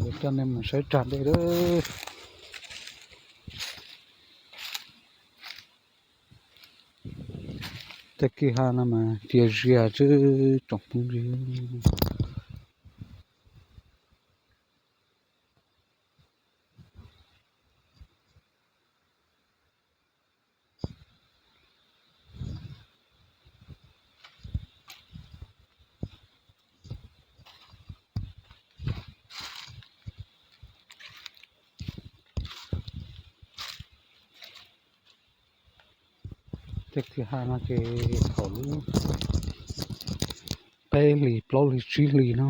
Coj nej mus saib tsag dej lawm. Tej kwj ha no mas cia zias xwb tsoom phooj ywg. Tej kwj ha no ces thaum lub peb hlis plaub hlis tsib hlis no,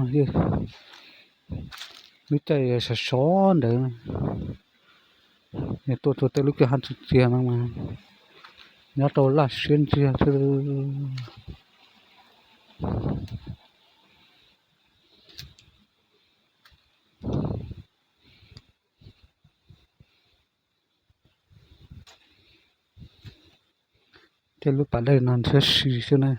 lub caij sov sov ntawd, tuaj rau tej lub kwj ha txias txias no mas nyob rau laj siab ntsiag xwb. Tej lub pas dej no ntshiab si xwb na.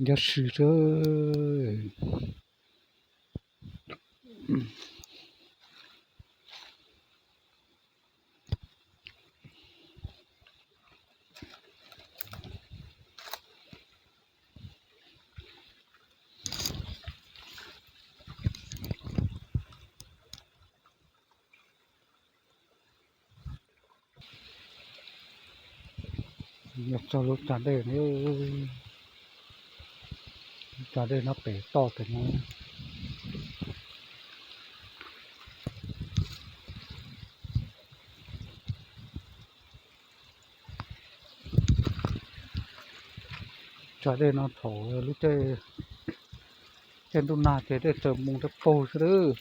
Ntshiab si xwb. Yog txog lub tsag dej, lub tsag dej no pem toj pem no. Tsag dej no thaum lub caij ntuj nag ces dej tsaws moo dawb paug xwb lawm.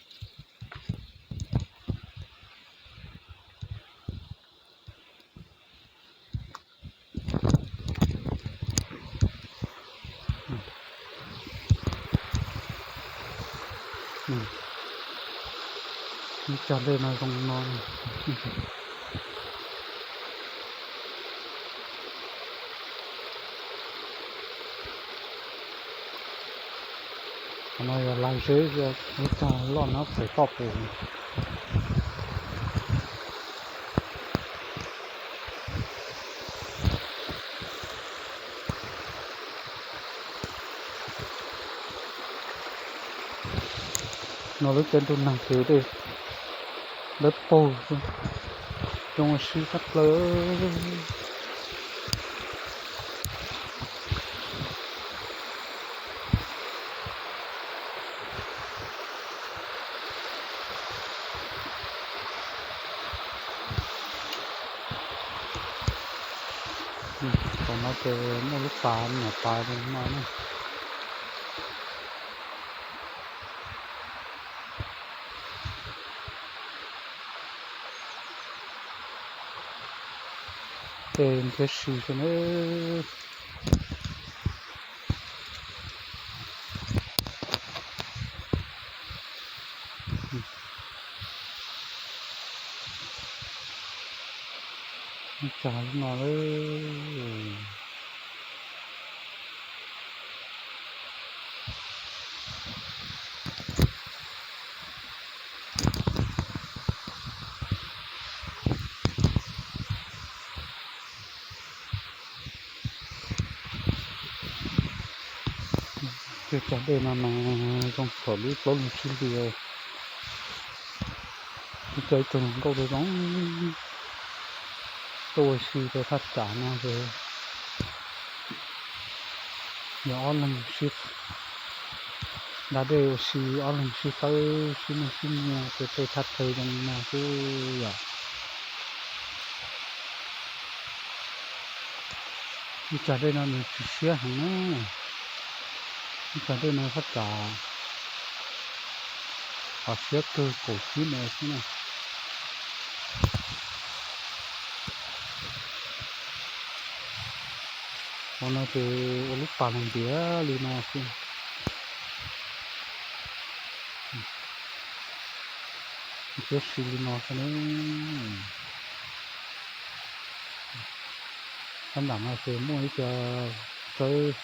Lub tsag dej no zoo no. Qhov no yog lag zeb, lub tsag loj no pem toj pem. No lub caij ntuj nag ces dej dawb paug, zoo ua si tshaj plaws. Tom no ces muaj lub pas nyuam pas no na. Tej ntshiab si xwb na. Tsag no lawm. Tej tsag dej no mas zoo thaum lub plaub lub tsib hli, ib co ib tug hluas nkauj zoo zoo tuaj ua si rau thaj tsam no ces yog ob leeg sib da dej ua si, ob leeg sib txawb sib noj sib nyuag rau tej thaj chaw zoo no xwb yom. Ib tsag dej no nws tsis siab heev na. Ib tsag dej no thaj tsam qhov siab kawg kaum tsib mev xwb na. Qhov no ces ua lub pas los ntiav li no xwb. Ntshiab si li no xwb na. Sab nram no ces muaj ib co tsawb,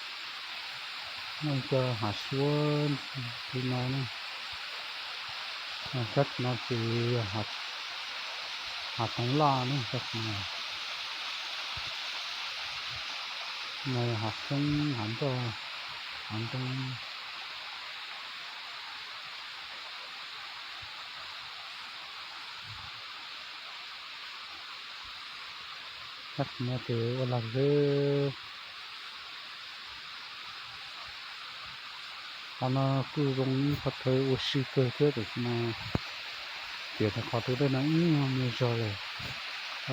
muaj ib co hav suab li no na. Sab no ces hav toov laj na, sab no, no yog hav xyoob, hav nroj, hav ntoo. Sab no ces ua lag zeb. Qhov no kuj zoo ib qhov chaw ua si kawg thiab, tiam sis mas tiam sis qhov tus dej no ib nyuag me zog lawm.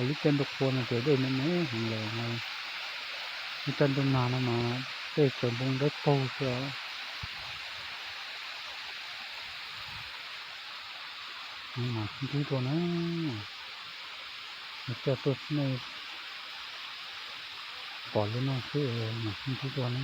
Lub caij ntuj qhua no ces dej me me heev lawm. Lub caij ntuj nag no mas dej tsaws npoo dawb paug xwb os. Mam ntsib dua na, coj tuaj nej pom li no xwb, mam ntsib dua na.